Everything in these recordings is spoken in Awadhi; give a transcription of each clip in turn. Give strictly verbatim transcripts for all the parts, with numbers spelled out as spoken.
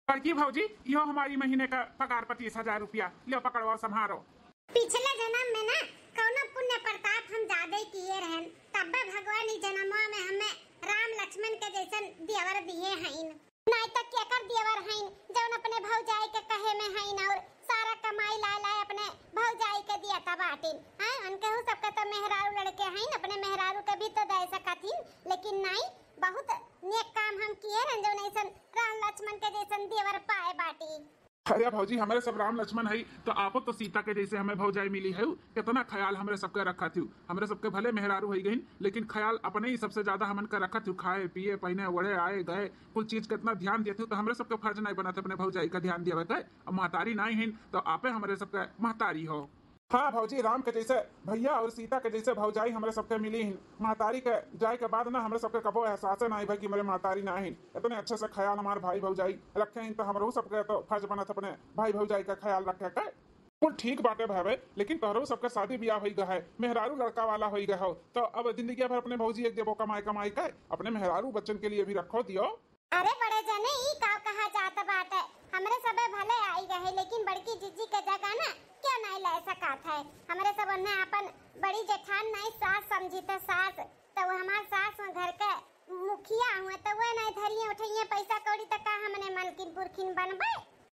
बड़की भौजी, इहो हमारी महीने का पगार पच्चीस हजार रुपया, लो पकड़ो, संभारो। पिछले जन्म में ना कौनो पुण्य प्रताप हम ज्यादा किए रहन, तब्बे भगवान ई जन्मवा में हमें राम लक्ष्मण के जैसन देवर दिए हईन। नाई तो केकर देवर हईन, जौन अपने भौजाई के कहे में हईन और सारा कमाई लाए लाए अपने भौजाई के दिया था बाटिन। हाँ, उनके हूँ सबके तो मेहरारू लड़के हईन, अपने मेहरारू के भी तो दे सकत हिन, लेकिन नाई, बहुत नेक काम हम किए रहन, जौन ऐसन राम लक्ष्मण के जैसन देवर पाए बाटी। अरे भौजी, हमरे सब राम लक्ष्मण हई, तो आपो तो सीता के जैसे हमें भौजाई मिली है। कितना ख्याल हमरे सबके रखत हिउ। हमरे सबके भले मेहरारू होई गइन, लेकिन ख्याल अपने ही सबसे ज्यादा हमन का रखत हिउ। खाए, पिए, पहने, ओढ़े, आए, गए, कुल चीज के इतना ध्यान देत हिउ, तो हमरे सबके फर्ज नहीं बनत अपने भौजाई का ध्यान देवे के। अब महतारी नहीं हिन, तो आपे हमरे सबके महतारी हो। हाँ भौजी, राम के जैसे भैया और सीता के जैसे भौजाई हमरे सबके मिली हिन। महतारी के जाए के बाद ना हमरे सबके कबो एहसास ना भई कि हमरे महतारी ना हिन। इतने अच्छे से ख्याल हमार भाई भौजाई रखे हिन, तो हमरो सबके तो फर्ज बनत अपने भाई भौजाई का ख्याल रखे के। कुल ठीक बाटे भावे, लेकिन तोहरो सबके शादी ब्याह होई गए है, मेहरारू लड़का वाला होई गए हो, तो अब जिंदगी भर अपने भौजी एक देबो कमाई कमाई के, अपने मेहरारू बच्चन के लिए भी रखो दियो। अरे बड़े जने, ई का कहा जात बाटे? हमरे सबे भले आई गए, लेकिन बड़की जिज्जी के जगह ना क्यों नहीं ले सकत है? हमरे सब उन्हें अपन बड़ी जेठान नहीं, सास समझी थे, सास। तो वो हमार सास वो घर के मुखिया हुए, तो वो नहीं धरिए उठइए पैसा कौड़ी, तो का हमने मलकिन पुरखिन बनबे?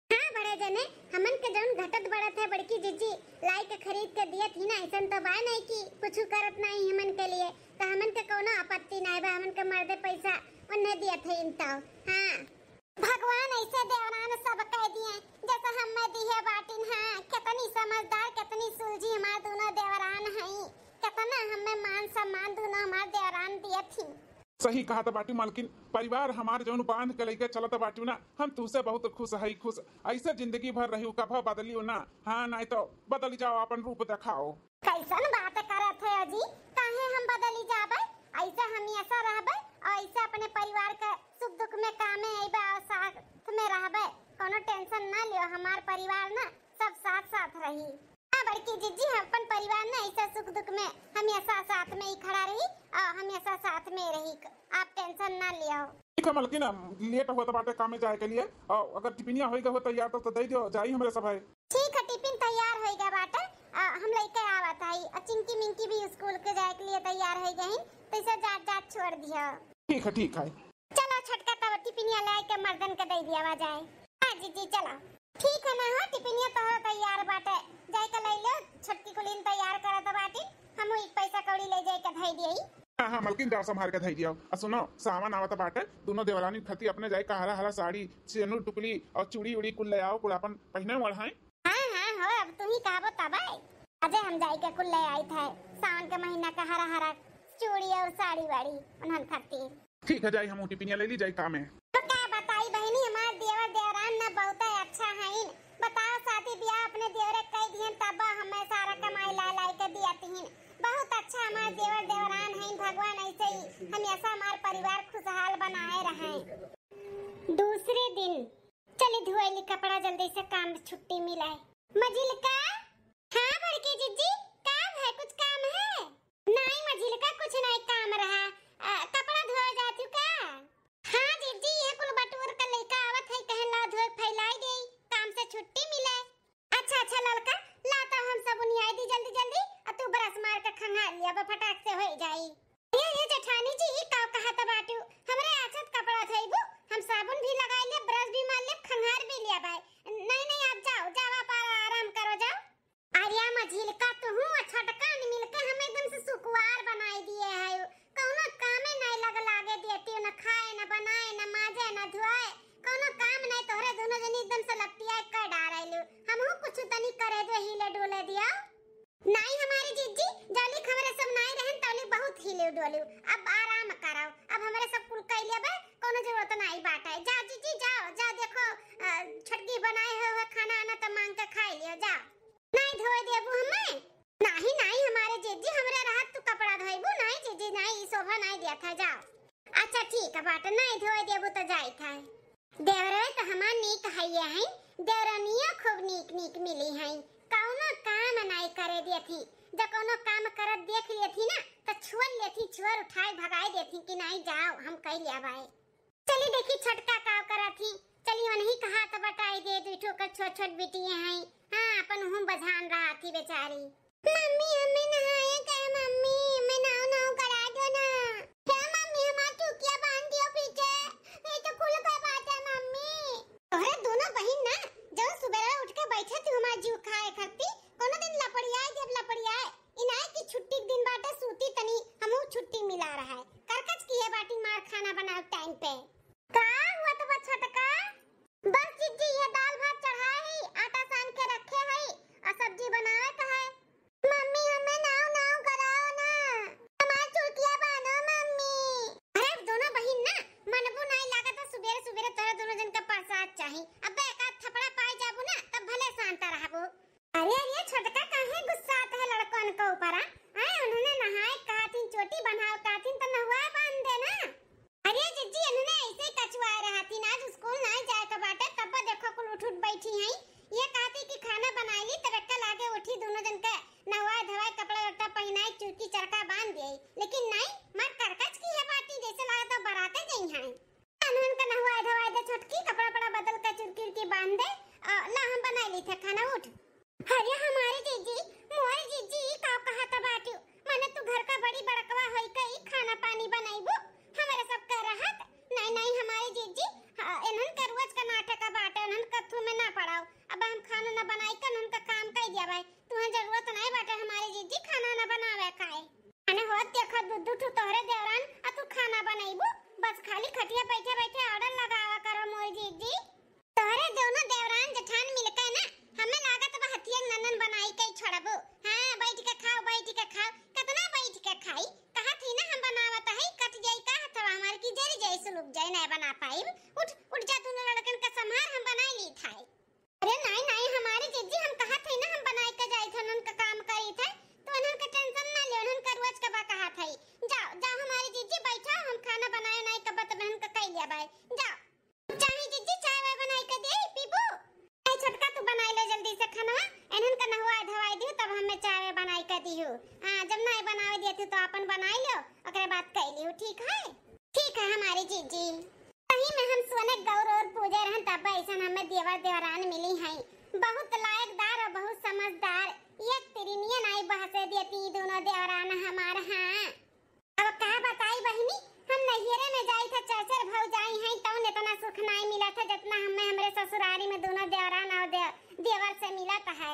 हाँ बड़े जने, हमन के जौन घटत बढ़त है बड़की जिज्जी लाई के खरीद के दियत ही ना, ऐसन तो बा नहीं कि कुछ करत नहीं हमन के लिए, तो हमन के कोनो आपत्ति नहीं बा, हमन के मर्दे पैसा उन्हें दियत है इन तो। हाँ, भगवान ऐसे देवरान सब कह दिए जैसे हमें दिए बाटिन। हाँ, कितनी समझदार, कितनी सुलझी हमार दोनों देवरान हई, कितना हमें मान सम्मान दोनों हमार देवरान दियत ही। सही कहा त बाटू मालकिन, परिवार हमार जौन बांध के लेके चलत बाटू ना, हम तुसे बहुत खुश हई, खुश। ऐसे जिंदगी भर रही, कभो बदलियो ना। हाँ, नहीं तो बदल जाओ, अपन रूप दिखाओ। कैसन बात करत है अजी, काहे हम बदली जाबे? ऐसे हमेशा रहबे और ऐसे अपने परिवार के सुख दुख में कामे अइबे और साथ में रहबे। कोनो टेंशन ना लियो, हमार परिवार ना सब साथ साथ रही। हाँ बड़की जिज्जी, हम अपन परिवार ना ऐसा सुख दुख में हमेशा साथ में ही खड़ा रही और हमेशा साथ में रही, आप टेंशन ना लियो। ठीक है मलकिन, लेट होत बाटे काम में जाए के लिए, और अगर टिफिनिया होई गए हो तैयार तो, तो दे दियो, जाई हमरे सब है। ठीक है, टिफिन तैयार होई गए बाटे, आ, हम लेके आवत हई, और चिंकी मिंकी भी स्कूल के जाए के लिए तैयार होई गई, तो इसे जात जात छोड़ दियो। ठीक है, ठीक है। चलो छोटका, तब टिफिनिया ले के मर्दन के दे दिया जाए। हाँ जिज्जी चलो। ठीक है ना हो, टिफिनिया तोहरा तैयार बाटे, जाए के ले लो, छोटकी कुलीन तैयार करत बाटी, हम एक पैसा कौड़ी ले जाए के धई दिए। हाँ हाँ मलकिन, जाओ संभाल के धई दियो। आ सुनो, सावन आवत बाटे, दोनों देवरानी खती अपने जाए का हरा हरा साड़ी, सेनुर टुकली और चूड़ी उड़ी कुल ले आओ, कुल अपन पहने ओढ़ाए। हाँ हाँ हो, अब तू ही कहबो तबे। अजय हम जाए के कुल ले आई थे, सावन के महीना का हरा हरा चूड़ी और साड़ी वाड़ी उन्हन खातिर। ठीक है, जाई हम टिफिनिया ले ली, जाई काम है। तो का बताई बहनी, हमार देवर देवरान ना बहुत अच्छा हईन। बताओ, शादी ब्याह अपने देवरे कई दिहन, तब हमें सारा कमाई ला लाई के दिया तिहिन। बहुत अच्छा हमार देवर देवरान हईन, भगवान ऐसे ही हमेशा हमार परिवार खुशहाल बनाए रहे। दूसरे दिन, चली धोए ली कपड़ा जल्दी से, काम छुट्टी मिला है। मझिलका, हाँ बड़की जिज्जी, का है, कुछ काम है? नाई मझिलका, कुछ नाई काम रहा। आ, कपड़ा धोए जाती का? हाँ जिज्जी, ये कुल बटोर के लइका आवत है, कहन ला धोए फैलाई दे, काम से छुट्टी मिले। अच्छा अच्छा ललका, ला तो हम सबुनियाई दी जल्दी जल्दी, आ तू ब्रश मार के खंगाल लिया, अब फटाक से होई जाई। ये ये जेठानी जी, ई का कहत बाटू? हमरे आछत कपड़ा धोइबू, हम साबुन भी लगाई ले, ब्रश भी मार ले, खंगार भी लिया बाय। नहीं नहीं, आप जाओ, जाओ आप आ-, आराम करो, जाओ। अरे मझिलका, तुहू और छोटका ने मिलके हमें एकदम से सुकुवार बनाई दिए है। कौनो कामे नहीं लग लागे देती हो, न खाए, न बनाए, न माजे, न धोए, कौनो काम नहीं। तोहरे दोनों जनी एकदम से लपटिया कर डारे लू। हमहू कुछ तनी करे दे, हिले डुले दिया। नहीं हमारी जिज्जी, जौलिक हमरे सब नहीं रहन तौलिक बहुत हिले डोले। अब आराम कराओ, अब हमरे सब कुल कई लेबे, कौनो जरूरत नहीं बाटे। जा जिज्जी जाओ, जा देखो, अ, छोटकी बनाए हुए खाना आना तो मांग के खाई लियो, जा। नाई धोए देबू हमें? नाहीं, नाहीं, हमारे जीजी, हमरे रहत तू कपड़ा धोइबू? नाहीं जीजी, नाहीं, ई शोभा नाहीं दिया था, जाओ। अच्छा ठीक है बाटे, नाहीं धोए देबू तो जाई था। देवरे तो हमार नीक हइये हैं, देवरनिया खूब नीक नीक मिली हैं, कौनो काम नाहीं करे दिया थी। जब कौनो काम करत देख लिया थी ना, तो छुअल लेती, छुअर उठाए भगाए देती कि नाहीं जाओ, हम कई लिया बाए। चली देखी छोटका का करत ही, चली उन्हीं का हाथ ओकर छोट छोट बिटिया हैं। हाँ, अपन उहू बझान रहत ही बेचारी। मम्मी, हमें नहाए का है, मम्मी, हमें नाव नाव करा दो ना। क्या मम्मी, हमार चुकिया बांध दियो पीछे, ये तो खुल गए बात है मम्मी। तोहरे दोनों बहिन ना, जब सुबेरे उठ के बैठे थी हमार जीव खाए खाती, कोनो दिन लपड़ियाए जब लपड़ियाए, इनाए की छुट्टी के दिन बाटे सूती तनी, हमहू छुट्टी मिला रहा है। करकच की है बाटी मार खाना बनाओ टाइम पे। का हुआ तो बा छोटका? बस जिज्जी, ये दाल भात चढ़ाए ही, आटा सान के रखे ही, और सब्जी बनावे का है। मम्मी, हमें नाव नाव कराओ ना, हमार चुकिया बानो मम्मी। अरे दोनों बहिन ना, मनबू नाई लागत है, सुबेरे सुबेरे तोरा दोनों जन का प्रसाद चाही। अबे एक आध थपड़ा पाई जाबू ना, तब भले शांत रहबू। अरे अरे छोटका, काहे गुस्सात है लड़कन के ऊपर? आए उन्होंने नहाए कहतिन, चोटी बनाओ कहतिन, तो नहुआ बांध दे ना। अरे जिज्जी, इन्होंने ऐसे ही कचुआए रहतिन, आज स्कूल नाई जाए के बाटे, तब देखो कुल उठ उठ बैठी हैं। ये कहती कि खाना बनाई ली, तब एक लागे उठी, दोनों जन के नहवाए धवाए, कपड़ा लत्ता पहिनाए, चुरकी चरका बांध दिए, लेकिन नाई, मार करकच की है बाटी, जैसे लागत है बराते गई हैं। अनहन का नहवाए धवाए दे छोटकी, कपड़ा पड़ा बदल के चुरकी उरकी बांध दे, अ, ला हम बनाई ली थे खाना, उठ। अरे हमारे जीजी, मोरे जीजी, ई का कहत बाटू? माने तू घर का बड़ी बड़कवा होई के ई खाना पानी बनइबू? हमरे सब का रहत? नहीं, नहीं, हमारे जीजी, हाँ, इन्हन के रोज का नाटक बाटे, इन्हन कथू में ना पड़ाओ। अब हम खाना ना बनाई के इन्हन का काम कई दिया भाई। तुहें जरूरत नहीं बाटे हमारे जीजी खाना ना बनावे खाए। माने होत देखत दू, दू ठू तोहरे देवरान, आ तू खाना बनइबू? बस खाली खटिया बैठे बैठे order लगावा करो मोरे जीजी। तोहरे दोनों देवरान जेठान मिलके ना, हमें लागत बा हथियन ननन बनाई के छोड़बू। हाँ, बैठ के खाओ, बैठ के खाओ। कितना बैठ के खाई? कहत ही ना हम बनावत है, कट जाई का हथवा हमार की जरी जाई, सुलुक जाई, नहीं बना पाई। उठ, उठ जा, दोनों लड़कन का संभार, हम बनाई ली थाई। अरे नहीं, नहीं, हमारी जीजी, हम कहत है ना, हम बनाई के जाई थे, उनका काम करी थे, तो उनका tension ना ले, उनका रोज का बा कहत है। जाओ, जाओ हमारी जीजी, बैठो, हम खाना बनाए नहीं के बत बहन का कई लिया भाई। जाओ। चाहे जीजी चाय वाय बनाई के दे, पीबू? ए छोटका, तू बनाई ले जल्दी से खाना, इन्हन का नहवाए धवाई दियो, तब हमें चाय वाय बनाई के दियो। हाँ, जब नहीं बनावे दिए तू तो अपन बनाई लो, ओकरे बाद कई लियो, ठीक है? ठीक है हमारी जीजी। सही में हम सोने गौर और पूजे रहन, तब ऐसन हमें देवर देवरान मिली हैं, बहुत लायकदार और बहुत समझदार। एक तिरिनियन आई बहसे देती दोनों देवरान हमार। हाँ। अब का बताई बहिनी, हम नैहरे में जाई थे, चार चार भौजाई हैं, तौन इतना सुख नाई मिलत है, जितना हमें हमरे ससुरारी में दोनों देवरान और दे-, देवर से मिलत है।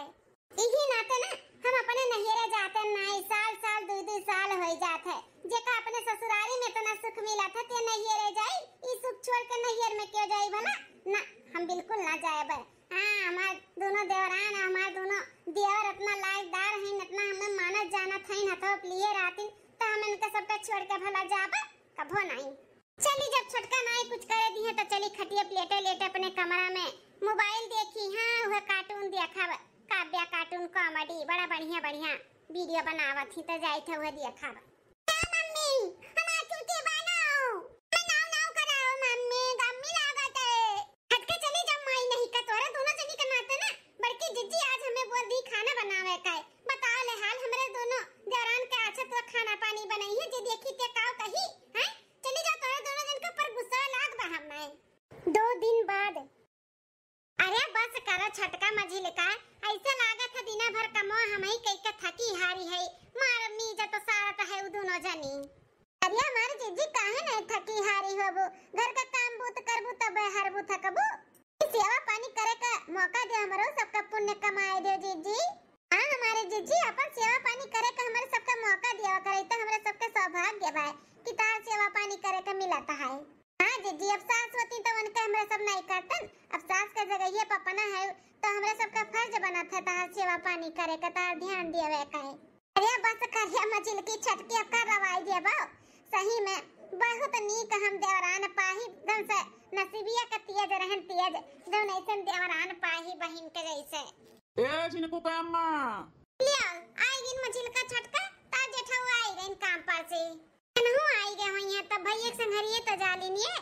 इही नाते ना हम अपने नैहरे जाते नाई, साल साल, दुई दुई साल होई जात है। जेका अपने ससुरारी में इतना सुख मिलत है, ते नैहरे जाई, ई सुख छोड़ के नैहर में क्यों जाई भला? ना, हम बिल्कुल ना जाए। हाँ, हमार दोनों देवरान, हमार दोनों देवर इतना लायकदार हैं, इतना हमें मानत जानत हैं, हथवा पे लिए रहतिन, तो हम इनका सबका छोड़ के भला जाबा? कभो नहीं। चली, जब छोटका नाई कुछ करे दी है, तो चली खटिया पे लेटे लेटे अपने कमरा में mobile देखी। हाँ, वह cartoon देखब, काव्या cartoon comedy, बड़ा बढ़िया बढ़िया video बनावत ही, तो जाई थे वह देखब। ए मम्मी, हमार चुकी बनाओ। मैं नाव नाव कराओ मम्मी, गम्मी लागत है। हट के चली जा माई, नहीं का तोरा दोनों जनी के नाते ना बड़की जिज्जी आज हमें बोल दी खाना बनावे का है। बताओ ले हाल हमरे दोनों देवरान के। अच्छा तो खाना पानी बनाई है, जे देखी ते काव कही, हैं? चली जा, तोरा दोनों जन के ऊपर गुस्सा लाग बा हमें। दो दिन बाद। अरे बस करा छोटका मझिलका, ऐसे लागत है दिना भर कमवा हमही कई के थकी हारी है, मार मीजत सारत है उ दोनों जनी। अरे हमार जीजी काहे नहीं थकी हारी होबू, घर का काम बूत करबू तब हरबू थकबू। ई सेवा पानी करे का मौका दे, हमरो सबका पुण्य कमाए दे जीजी। हाँ हमारे जीजी, अपन सेवा पानी करे का हमरे सबका मौका दिया करे, तो हमरे सबके सौभाग्य बा कि तार सेवा पानी करे का मिलत है। हाँ जीजी, अब सास होती तो उनके हमरे सब नहीं करतन। अब सास के जगह ये पपना है, तो हमरे सबका फर्ज बनत है तार सेवा पानी करे का, तार ध्यान देवे का है। अरे बस करिया मझिलकी छोटकी, अब का रवाई देबो। सही में बहुत नीक हम देवरान पाही, एकदम से नसीबिया का तेज रहन तेज, जौन ऐसन देवरान पाही बहिन के जैसे। ए झिनकू के अम्मा। लिया, आई गिन मझिलका छोटका, तार जेठऊ आई गइन काम पर से। एनहू आई गए होइहें, तब भैया के संघरिये त जा लिनिये।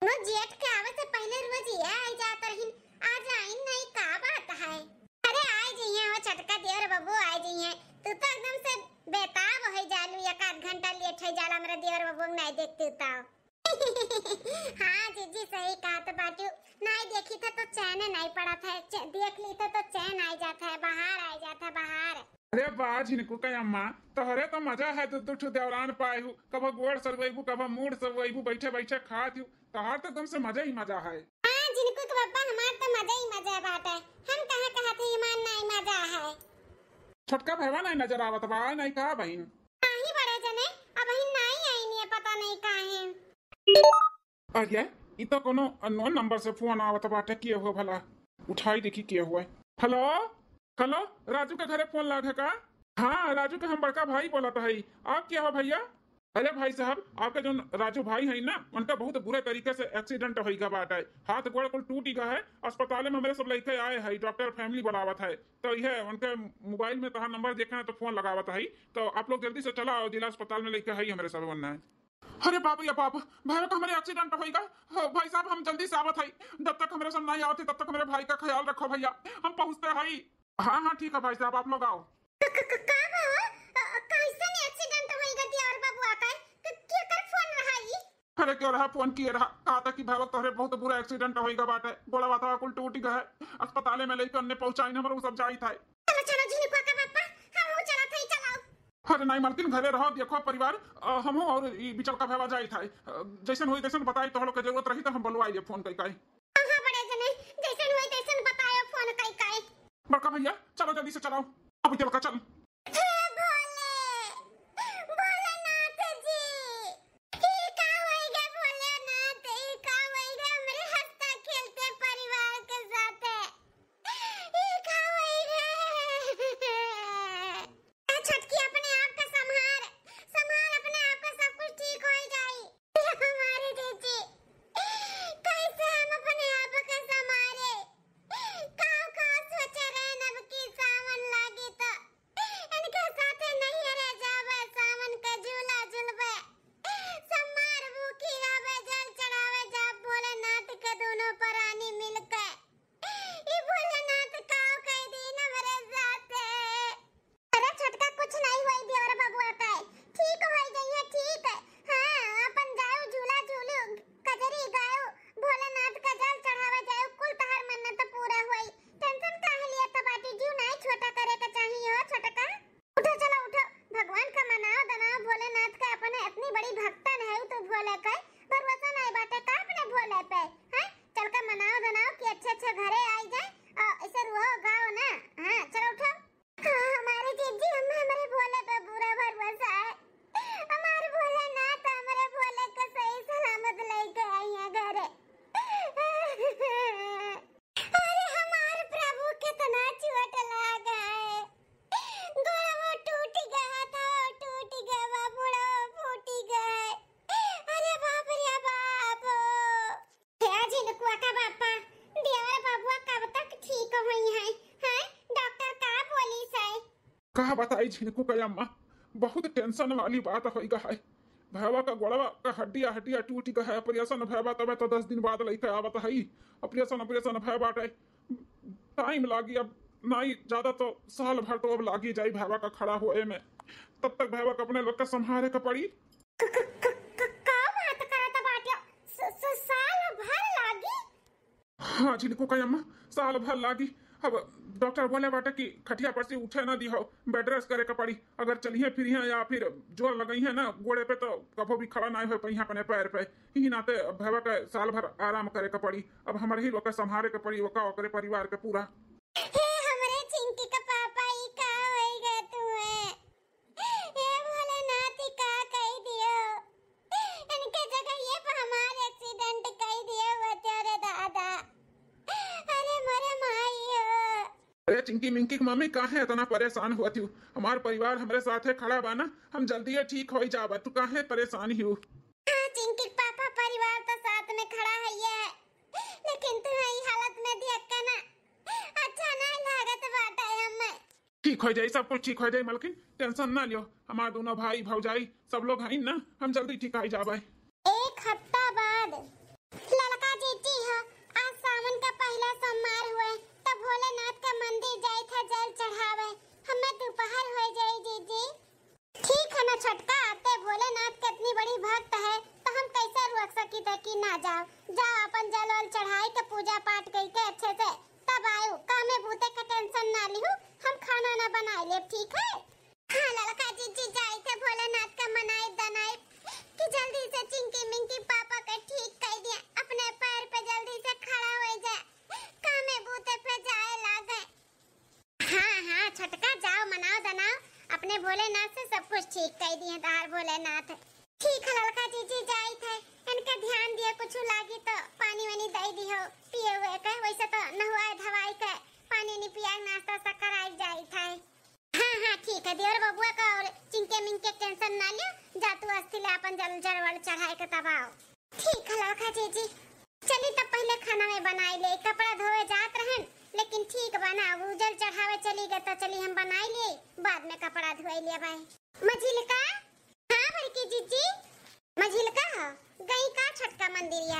नो जेठ के आवे से पहले रोज ये आई जात रहिन, आज आइन नहीं, का बात है? अरे आई जइहें हो छोटका देवर बबू, आई जइहें। तू तो एकदम से बेताब हो जालू, एक आध घंटा लेट हो जाला हमरा देवर बबू के नहीं देखते तो। हाँ जीजी, सही कहत बाटू। नाई देखी थे तो चैन नाई पड़त है, च-, देख ली थे तो चैन आई जात है, बहार आई जात है, बहार। अरे बा झिनकू के अम्मा, तोहरे तो मजा है, दू दू ठो देवरान पाए हूँ, कभो गोड़ सरवैबू, कभो मूड़ सरवैबू, बैठे बैठे खात हूँ, तोहार तो एकदम से मजा ही मजा है। हाँ झिनकू के पप्पा, हमार तो मजा ही मजा बाटे, हम कहाँ कहत है ईमान नाई मजा है। छोटका भैया नाई नजर आवत बा, नाई का बहिन? नाही बड़े जने, अबहिन नाई आईनी है, पता नहीं काहे। अरे, ई तो कोनो अननोन नंबर से फोन आवत बाटे, के हो भला? उठाई देखी के हुआ। हेलो, हेलो, राजू के घरे फोन लाग है का? हाँ, राजू के हम बड़का भाई बोलत हई। आप के हो भैया? अरे भाई साहब, आपके जोन राजू भाई है ना, उनका बहुत बुरे तरीके से एक्सीडेंट होई गा बाटे, हाथ गोड़ कुल टूटी गा है, अस्पताल में हमरे सब लइके आए है, डॉक्टर फैमिली बुलावत है, तो यह उनके मोबाइल में तहार नंबर देखे ना तो फोन लगावत है, तो आप लोग जल्दी से चला आओ, जिला अस्पताल में लइके है हमरे सब वरना है। अरे बाप रे बाप, भैया का हमरे एक्सीडेंट होई गा। हो, भाई साहब, हम जल्दी से आवत हई, जब तक हमरे सब नहीं आवत है, तब तक हमरे भाई का ख्याल रखो भैया, हम पहुँचते हई। हाँ, हाँ, ठीक है भाई साहब, आप लोग आओ। क-, क-, क-, का बा? अ, कैसन एक्सीडेंट होई गा देवर बबुआ का? क-, केकर फोन रहा ई? अरे, के रहा फोन किए रहा, कहा था कि भैया तोहरे बहुत बुरा एक्सीडेंट होई गा बाटे, गोड़ा वाथवा कुल टूट गए है, अस्पताले में लेके अन्ने पहुँचाइन, हमरो सब जाई था। चलो, चलो, झिनकुआ का पापा, हम चलत हई, चलाओ। अरे नहीं मलकिन, घरे रहो, देखो परिवार, अ, हमहू और ई बिचल का भैया जाई था। अ, जैसन होई तैसन बताई, तोहरो के जरूरत रही तो हम बोलवाई ले फोन कई कई। हाँ, हाँ, बड़े जने, जैसन होई तैसन बतायो फोन कई कई। बड़का भैया, चलो जल्दी से चलाओ, अब चल का चल। हे भोले, भोलेनाथ जी, ई का होई गे भोलेनाथ, ई का होई गे हमरे हंसता खेलते परिवार के साथे? ई का होई गे? ए छोटकी, अपने आप के संभार, संभार अपने आप के, सब कुछ ठीक होई जाई। हमारे जीजी, कैसे हम अपने आप के संभारे? काव काव सोचे रहन अब की सावन लागी तो इनके साथे नैहरे जावे, सावन के झूला झूलबे, सम्मार भूखी रहबे, जल चढ़ावे जाब भोलेनाथ के दोनों परानी मिलके। ई भोलेनाथ काव कई दिन हमरे साथे। अरे छोटका, कुछ नहीं होई देवर बबुआ का, ठीक होई जइहे, ठीक। हाँ, अपन जाओ झूला झूलो, कजरी गाओ, भोलेनाथ का जल चढ़ावे जाओ, कुल तहार मन्नत पूरा होई। टेंशन काहे लिया त बाटी, जीव नहीं छोटा करे के चाहिए हो छोटका। उठो, चलो उठो, भगवान का मनाओ दनाओ, भोलेनाथ का अपने इतनी बड़ी भक्तन है तू, भोले का भरोसा नहीं बाटे का अपने भोले पे, हैं? चल का मनाओ दनाओ कि अच्छे अच्छे घरे आई जाए, और ऐसे रुओ गाओ ना। हाँ, चलो उठो। हाँ, हमारे जीजी, हमें हमारे भोले पे पूरा भरोसा है। हमारे भोलेनाथ हमारे भोले को सही सलामत लेके आई है घरे। अरे हमार प्रभु, कितना चोट लागा है, गोड़वा टूट गया था, टूट गया, मुड़वा फूट गया। अरे बाप रे बाप। हे झिनकुआ का बापा, देवर बबुआ कब तक ठीक होई हैं? हैं? डॉक्टर का बोली से? का बताई झिनकू का अम्मा, बहुत टेंशन वाली बात होई गा है। भैवा का गोड़वा का हड्डिया हड्डिया टूट गा है। ऑपरेशन भैवा तबे तो दस दिन बाद लइके आवत है। ऑपरेशन ऑपरेशन भै बाटे, टाइम लागी, अब नाई ज्यादा तो साल भर तो अब लागी जाई भैवा का खड़ा होए में। तब तक भैवा का अपने लोग के संभारे के पड़ी। क-, क-, क-, क-, का बात करत बाट्यो? स-, स-, साल भर लागी? हाँ झिनकू का अम्मा, साल भर लागी। अब डॉक्टर बोले बाटे कि खटिया पर से उठे ना दिहो, बेड रेस्ट करे के पड़ी। अगर चलिए फिर यहाँ या फिर जोर लगई है ना गोड़े पे तो कभो भी खड़ा ना हो पाई अपने पैर पे। यही नाते अब भैवा के साल भर आराम करे के पड़ी। अब हमारे ही लोग के संभारे के पड़ी, ओका ओकरे परिवार के पूरा। हे हमरे चिंकी का पापा, ई का होई गए तू है? हे भोलेनाथ, ई का कई दियो? इनके जगह ये पे हमार एक्सीडेंट कई दियो होते रे दादा। अरे मोरे माई हो। अरे चिंकी मिंकी की मम्मी, काहे इतना परेशान हुआ थी? हमार परिवार हमरे साथे खड़ा बा ना, हम जल्दी ये ठीक होई जाबा, तू काहे परेशान ही हो? हाँ, चिंकी के पापा, परिवार तो साथ में खड़ा है ये, लेकिन तू ई हालत में देख के ना अच्छा नहीं लागत बाटे हमें। ठीक हो जाई, सब कुछ ठीक हो जाई मलकिन, टेंशन ना लियो। हमार दोनों भाई भौजाई सब लोग हैं ना, हम जल्दी ठीक आई जाबे। एक हफ्ता बाद। ललका जीजी हो, आज सावन का पहला सोमवार हुए, तो भोलेनाथ का मंदिर जाई था जल चढ़ावे। हमें दोपहर हो जाई जीजी। ठीक है ना छोटका, ते भोलेनाथ के इतनी बड़ी भक्त है, तो हम कैसे रोक सकी थे कि कामे बूते का tension ना लिहू, हम खाना ना बनाए लेब, ठीक है? हाँ ललका जीजी, जाई थे भोलेनाथ का मनाई दनाई कि जल्दी से चिंकी मिंकी पापा के ठीक कर दिया, अपने पैर पे जल्दी से खड़ा हो जाए, कामे बूते पे जाए लागे। हाँ हाँ छोटका, जाओ मनाओ दनाओ, अपने भोलेनाथ से सब कुछ ठीक कर दिए तहार भोलेनाथ। ठीक है ललका जीजी, जाई थे, इनका ध्यान दिया, कुछ लागी तो पानी वानी दे दियो पिए हुए के, वैसे तो नहुआए धवाई के पानी नहीं पिया, नाश्ता सा कराई जाई थे। हाँ हाँ ठीक है, देवर बबुआ का और चिंके मिंके tension ना लियो, जा तू अस्थि ले अपन जल जरवल चढ़ाए के तब आओ। ठीक है ललका जीजी, चली तब पहले खाना में बनाई ले, कपड़ा धोवे जात रहन, लेकिन ठीक बा ना, वो जल चढ़ावे चली गए तो चली हम बनाई ले, बाद में कपड़ा धोए ले भाई। मझिलका, हाँ बड़की जीजी। मझिलका हो, गई का छोटका मंदिरिया?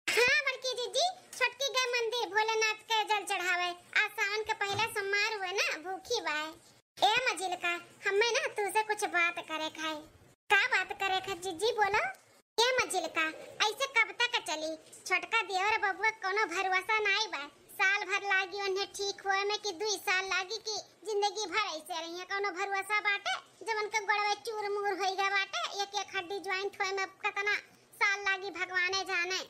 हाँ बड़की जीजी, छोटकी गए मंदिर भोलेनाथ के जल चढ़ावे, आज सावन के पहला सोमवार हुए ना, भूखी बाय। ए मझिलका, हमें ना तुझसे कुछ बात करे खाए। का बात करे खा जीजी, बोलो। ए मझिलका, ऐसे कब तक चली? छोटका देवर बबुआ कोनो भरोसा नाई बा, साल भर लागी उन्हें ठीक होए में कि दुई साल लागी कि जिंदगी भर ऐसे रही है, कोनो भरोसा बाटे? जब उनके गोड़वे चूर मूर होई गए बाटे, एक एक हड्डी joint होए में कितना साल लागी भगवाने जाने।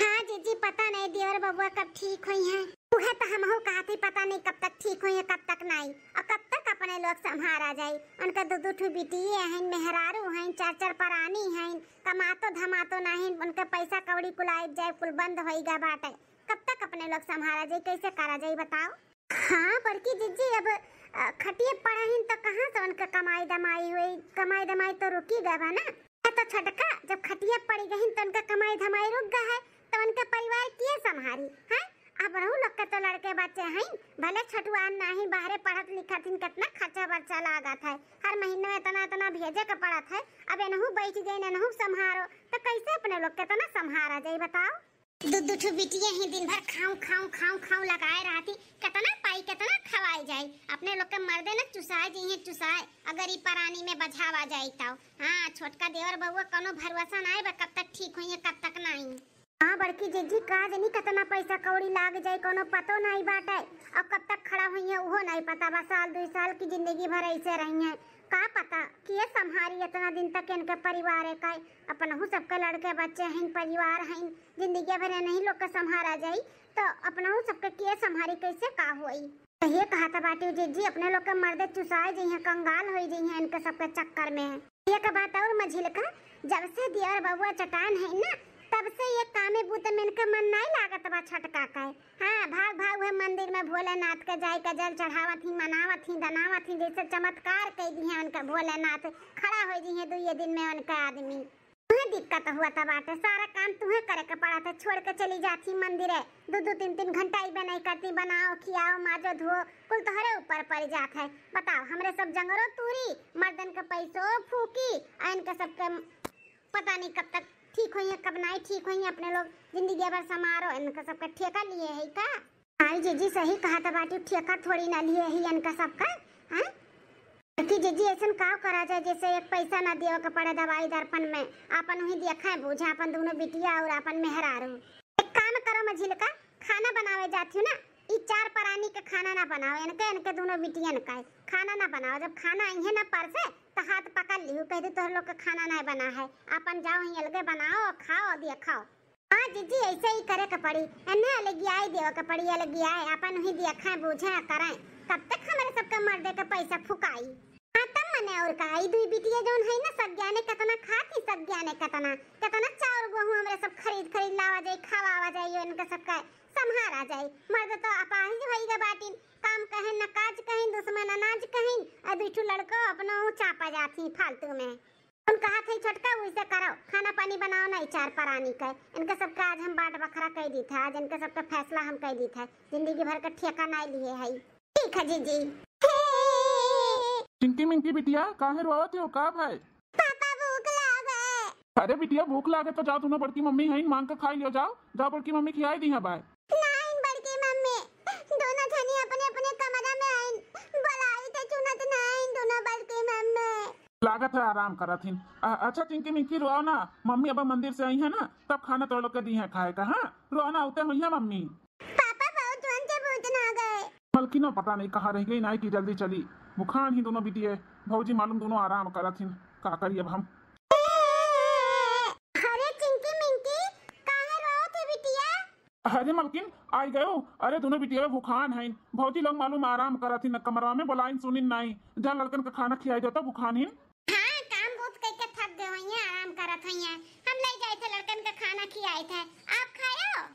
हाँ जीजी, पता नहीं देवर बबुआ कब ठीक होई हैं। उहे तो हमहू कहत ही, पता नहीं कब तक ठीक होई हैं, कब तक नहीं, और कब तक अपने लोग संभारा जाई। उनका दो दो ठो बिटिये हैं, मेहरारू हैं, चार चार परानी हैं, कमातो धमातो नहीं, उनका पैसा कौड़ी कुल आइब जाए, कुल बंद होई गा बाटे। कब तक अपने लोग संभारा जाई, कैसे करा जाई बताओ? हाँ बड़की जीजी, अब अ, खटिए पड़े हैं तो कहाँ से उनका कमाई दमाई हुई? कमाई दमाई तो रुकी गए बा ना। तो छोटका जब खटिया पड़ी गई तो उनका कमाई धमाई रुक गए है, तो उनका परिवार किए संभारी है? अब रहू लोग के तो लड़के बच्चे हैं, भले छोटुआन नहीं, बाहरे पढ़त लिखत हैं, कितना खर्चा बर्चा लागत है, हर महीने में इतना इतना भेजे के पड़त है। अब एनहू बैठ गए, एनहू संभारो, तो कैसे अपने लोग कितना संभारा जाई बताओ? दू दू ठो बिटिया ही दिन भर खाऊं खाऊं खाऊं खाऊं लगाए रहती, कितना पाई कितना खवाई जाई? अपने लोग के मर्दे न चुसाए जइहें चुसाए, अगर ई परानी में बझावा जाई तौ। हाँ, छोटका देवर बउआ कौनो भरोसा नाई बा, कब तक ठीक होइहें कब तक नाई। हाँ बड़की जीजी, का जनी कितना पैसा कौड़ी लाग जाई, कौनो पतो नाई बाटे, और कब तक खड़ा होइहें उहो नाई पता बा। साल दुई साल की जिंदगी भर ऐसे रहिहें, का पता के संभारी इतना दिन तक इनके परिवार का। अपनहू सबके लड़के बच्चे हैं, परिवार हैं, जिंदगी भर नहीं लोग के संभारा जाई, तो अपनहू सबके के संभारी, कैसे का होई? तो ये कहत बाटी जीजी, अपने लोग के मर्दे चुसाए जइहें, कंगाल होई जइहें इनके सबके चक्कर में। एक बात और मझिलका, जब से देवर बबुआ चटान है ना, तब से ये कामे बूते में इनके मन नाई लागत बा छोटका का। हाँ, भाग भाग उहे मंदिर में भोलेनाथ के जाए के जल चढ़ावत ही, मनावत ही, दनावत ही, जैसे चमत्कार कई दिहे उनके भोलेनाथ, खड़ा हो दिहे दुइये दिन में उनके आदमी। उहे दिक्कत हुआ त बाटे, सारा काम तुहे करे के पड़त है, छोड़ के चली जात ही मंदिर है, दू दू तीन तीन घंटा इबे नहीं करती, बनाओ, खियाओ, माजो, धो, कुल तोहरे ऊपर पड़ जात है। बताओ, हमरे सब जंगरो तूरी, मर्दन के पैसो फूकी, आ इनके सबके पता नहीं कब तक ठीक होइहें, कब नाई ठीक होइहें, अपने लोग जिंदगी भर समारो, इनका सबका ठेका लिए है का? आई जीजी सही कहत बाटी, ठेका थोड़ी ना लिए है इनका सबका, हैं? कि जीजी ऐसन का करा जाए जैसे एक पैसा ना दियो के पड़े दवाई दर्पण में, आपन वही देखा है बूझा, अपन दोनों बिटिया और अपन मेहरारू। एक काम करो मझिलका, खाना बनावे जाती हूँ ना, ई चार परानी के खाना ना बनाओ, इनके, इनके दोनों बिटियन का खाना ना बनाओ। जब खाना इहे ना परसे तो हाथ पकड़ लिहू, कह दे तोहर लोग के खाना नहीं बना है, अपन जाओ ही अलगे बनाओ, खाओ, दिया खाओ। हाँ जीजी, ऐसे ही करे के पड़ी, इन्हें अलगियाए देवे के पड़ी, अलगियाए, अपन वही दिया खाए, बूझे, करें। कब तक हमारे सबके मर्दे के पैसा फुकाई? हाँ, तब मने और का, ई दुई बिटिया जौन है ना, सज्ञाने केतना खाती, सज्ञाने केतना, केतना चाउर गेहूं हमरे सब खरीद खरीद लावा जाई, खवावा जाई, इनका सबका संभारा जाई। मर्द तो अपाहिज भई गे बाटिन, काम कहें न काज कहें, दुश्मन अनाज कहें, आ दुई ठो लड़को अपनो चापा जाती फालतू में। हम कहा थे छोटका, वैसे करो, खाना पानी बनाओ ना, ई चार परानी के, इनके सबके आज हम बाट बखरा कह दी थे, आज इनके सबके फैसला हम कह दी थे, जिंदगी भर का ठेका नहीं लिए है। ठीक है जीजी। चिंकी मिंकी बिटिया, काहे रोवत हो, का भाई? पापा, भूख लागे। अरे बिटिया, भूख लागे तो जा दोनों बड़की मम्मी हैं, मांग के खाई लियो, जाओ, जाओ बड़की मम्मी खियाई दी है बाय। नाइन बड़की मम्मी, दोनों जनी अपने अपने कमरा में आइन, बुलाई थे चुनत नाइन दोनों बड़की मम्मी। लागत है आराम करत हिन। अ-, अच्छा चिंकी मिंकी रोओ ना, मम्मी अब मंदिर से आई है ना, तब खाना तोड़ के दी है खाए का, हाँ? रोओ ना, उते हुई है मम्मी। पापा, बहुत जोर से भूत ना आ कि ना पता नहीं कहाँ रह गई, नाई की जल्दी चली। भुखान ही दोनों बिटिया, भौजी मालूम दोनों आराम करत हिन, का करी अब हम। अरे चिंकी मिंकी, काहे रोत है बिटिया? अरे मलकिन, आई गयो। अरे दोनों बिटिया भुखान हैं, भौजी लोग मालूम आराम करत हिन कमरा में, बोलाइन सुनिन नाई। जा लड़कन का खाना खियाई दो तो भुखान हिन। हाँ, काम बहुत कइके थक गए होइए, आराम करत होइए। हम ले जाए थे लड़कन का खाना खियाए थे, आप खायो?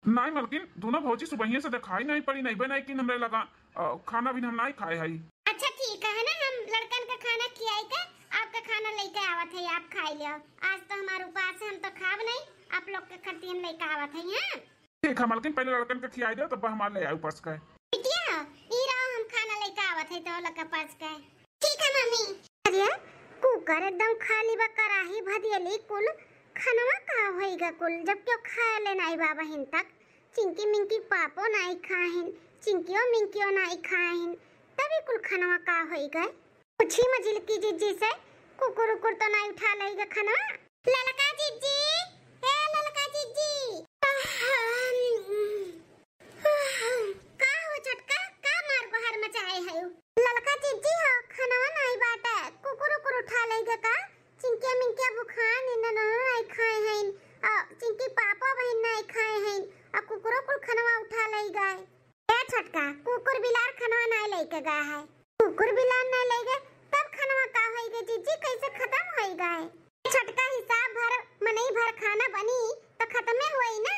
नाई मलकिन, दोनों भौजी सुबहिये से देखाई नाई पड़ी, नहीं बे नाई किन हमरे लगा। अ, खाना भी हम नाई खाए हई। अच्छा ठीक है ना, हम लड़कन का खाना खियाई के आपका खाना लेके आवत है, आप खाई लियो। आज तो हमार उपास है, हम तो खाब नहीं, आप लोग के खातिर हम लेके आवत है। हाँ ठीक है मलकिन, पहले लड़कन के खियाई दे, तब हमार ले आए उपास का। बिटिया, ई रहो, हम खाना लेके आवत है तो लड़का पास का। ठीक है मम्मी। अरे कुकर एकदम खाली बा, कराही भदियली कुल, खनवा का होइगा कुल, जब क्यों खाए ले नाई बा बहिन तक। चिंकी मिंकी पापो नाई खाहिन, चिंकियो मिंकियो नाई खाहिन, तभी कुल खनवा का होइगा। पूछी मझिलकी जिज्जी से, कुकुर उकुर तो नाई उठा लेगा खनवा। ललका जिज्जी, ए ललका जिज्जी। का हो छोटका, का मार गोहार मचाए है? ललका जिज्जी हो, खनवा नाई बाटे, कुकुर उकुर उठा लेगा का? चिंकिया मिंकिया भुखान इन, दोनों नाई खाए हैं, आ चिंकी पापा बहिन नाई खाए हैं, आ कुकुरो कुल खनवा उठा ले गए। ए छोटका, कुकुर बिलार खनवा नाई लेके गया है। कुकुर बिलार नाई ले गए, तब खनवा का होई गए जिज्जी, कैसे खत्म होई गए? ए छोटका, हिसाब भर मनई भर खाना बनी तो खत्मे होई ना।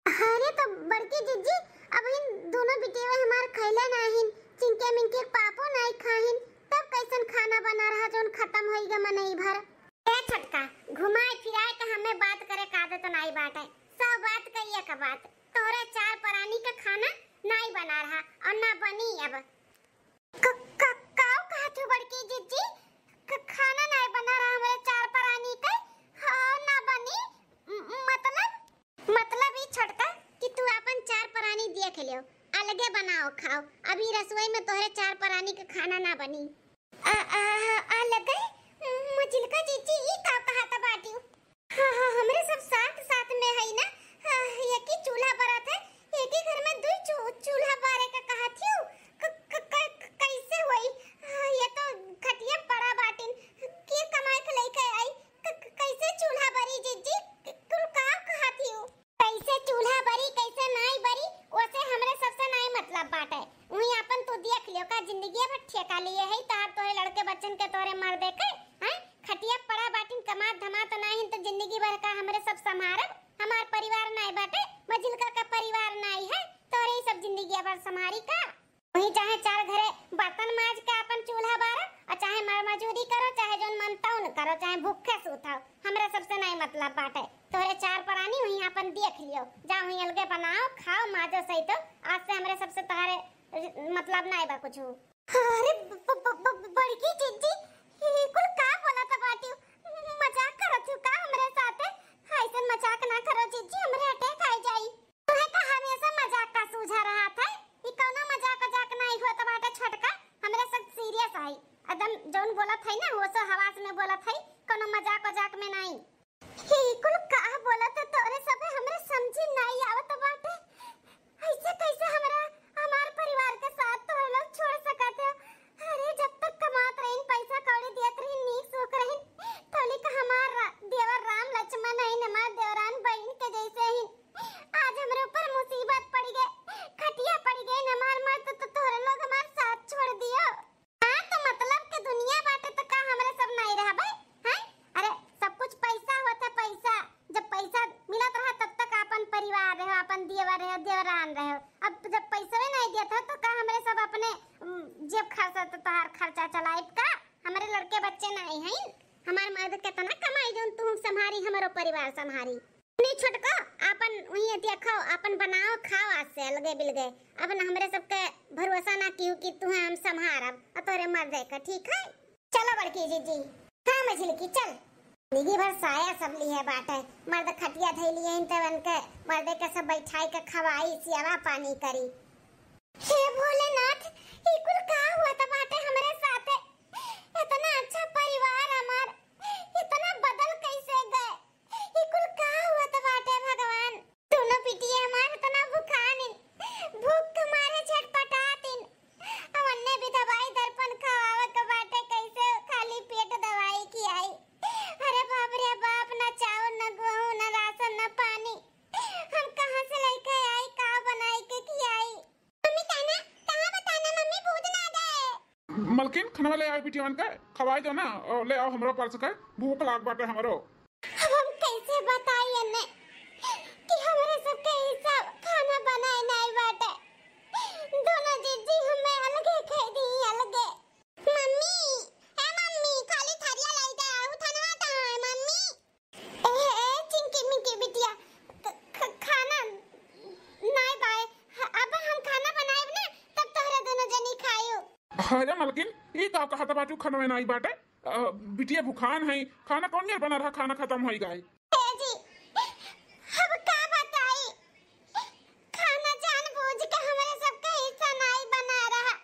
अरे तो बड़की जिज्जी, अब इन दोनों बिटिया हमार खैले नाहिन, चिंके मिंके पापो नाई खाहिन, तब कैसन खाना बना रहा जौन खत्म होई गए मनई भर? ए छोटका, घुमाए फिराए के हमें बात करे का आदत नाई बाटे। सब बात कहिए का बात, तोहरे चार परानी का खाना नाई बना रहा और ना बनी अब। क-, क-, काऊ कहत हो बड़की जिज्जी? क-, खाना नाई बना रहा हमरे चार परानी के? हाँ, ना बनी? म-, मतलब? मतलब ई छोटका कि तू आपन चार परानी देख लियो, अलगे बनाओ खाओ। अभी रसोई में तोहरे चार परानी के खाना ना बनी। आ, आ, आ लगे मझिलका जिज्जी, ई का कहत बाटियो? हाँ, हाँ, हमरे सब साथ, साथ में हई ना। हाँ, एक ही चूल्हा बरत है, एक ही घर में दुई चू-, चूल्हा बारे का कहत हियो। क-, क-, क-, क-, कैसे होई? हाँ, ये तो खटिया पड़ा बाटिन, के कमाए के लेके आई? क-, क-, कैसे चूल्हा बरी जिज्जी? क-, कुल का कहत हियो? कैसे चूल्हा बरी, कैसे नाई बरी, ओसे हमरे सबसे नाई मतलब बाटे। उहीं आपन तू देख लियो, का जिंदगी भर ठेका लिए है तार तोरे लड़के बच्चन के, तोरे मर्दे के, हैं? खटिया पड़ा बाटिन, कमात धमात नाई हैं, तो जिंदगी भर का हमरे सब संभारब? हमार परिवार नाई बाटे, मझिलका का परिवार नाई है, तोरे ही सब जिंदगी भर संभारी का? वहीं चाहे चार घरे बर्तन माज के आपन चूल्हा बारो, और चाहे मर मजूरी करो, चाहे जौन मन तौन करो, चाहे भूखे सूत हो, हमरा सबसे नाई मतलब बाटे। तोहरे चार परानी वहीं आपन देख लियो, जा वहीं अलगे बनाओ, खाओ, माजो सही तो। आज से हमरे सबसे तोहरे मतलब नाई बा कुछ। अरे ब-, ब-, ब-, ब-, बड़की जिज्जी, ई कुल का बोलत बाटियो? मजाक करत हो का हमरे साथे? ऐसन मजाक ना करो जिज्जी, हमरे अटैक आ जाई। तोहे का हमेशा मजाक का सूझा रहा था? ई कौनो मजाक वजाक नाई होत बाटे छोटका, हमरे सब सीरियस हई। एकदम जौन बोलत हई ना, होशो हवास में बोलत हई, कौनो मजाक वजाक में नाई। ई कुल का बोलत है तोरे सबे, हमरे समझी नाई आवत बाटे। ऐसे कैसे हमरा, हमार परिवार के साथ तोरे लोग छोड़ सकत हो? अरे जब तक कमात रहीन, पैसा कौड़ी दियत रहीन, नीक सुख रहीन, तौलिक हमार रा-, देवर राम लक्ष्मण हईन, हमार देवरान बहिन के जैसे हईन। आज हमरे ऊपर मुसीबत पड़ गए, खटिया पड़ गए, हमार मर्द तो तोहरे लोग हमार साथ छोड़ दियो। हाँ, तो मतलब के दुनिया बाटे तो का हमरे सब नाई रहबे, हैं? अरे सब कुछ पैसा होत है, पैसा। जब पैसा मिलत रहा तब तक आपन परिवार रहो, आपन देवर रहो, देवरान रहो। अब जब पैसवे नाई देत हो तो का हमरे सब अपने, उम, जेब खर्चा तो तोहार खर्चा चलाइब का? हमरे लड़के बच्चे नाई हैं, हमार मर्द कितना कमाई जौन तू संभारी, हमरो परिवार संभारी। नहीं छोटको, आपन उहीं अतिया खाओ, आपन बनाओ, खाओ आज से अलगे बिलगे। अब न हमरे सबके भरोसा ना किहू कि तुहे हम संभारब, अ तोरे मर्दे का, ठीक है? चलो बड़की जिज्जी। हाँ मझिलकी, चल। जिंदगी भर साया सब लिहे बाटे, मर्द खटिया धई लिए हैं, तब उनके मर्दे के सब बैठाई के खवाई, सियावा पानी करी। हे भोलेनाथ, ई कुल का हुआ त बाटे हमरे साथे? इतना अच्छा परिवार हमार, इतना बदल कैसे गए? ई कुल का होत बाटे भगवान? दोनों बिटिया हमार इतना भुखान इन, भूख के मारे छटपटात इन। मलकिन, खाना ले आओ बिटियवन के, खवाई दो ना, और ले आओ हमरो परस के, भूख लाग बाटे हमरो। अब हम कैसे बताई एने कि हमरे सबके हिस्सा खाना बनाए नाई बाटे। दोनों जीजी हमें अलगे खाई दी, अलगे। मम्मी, ए मम्मी, खाली थरिया लाई दे, उ थनवा कहाँ है मम्मी? ए, ए, चिंकी मिंकी बिटिया, ख-, ख-, खाना नाई बाए। ह-, अब हम खाना बनाएब ना, तब तोहरा दोनों जनी खायो। अरे मलकिन, ई का कहत बाटू, खाना में नाई बाटे? अ, बिटिया भुखान है, खाना कौन मेर बना रहा, खाना खत्म होई गए। ए जी, अब का बताई, खाना जानबूझ के हमरे सबके हिस्सा नाई बना रहा।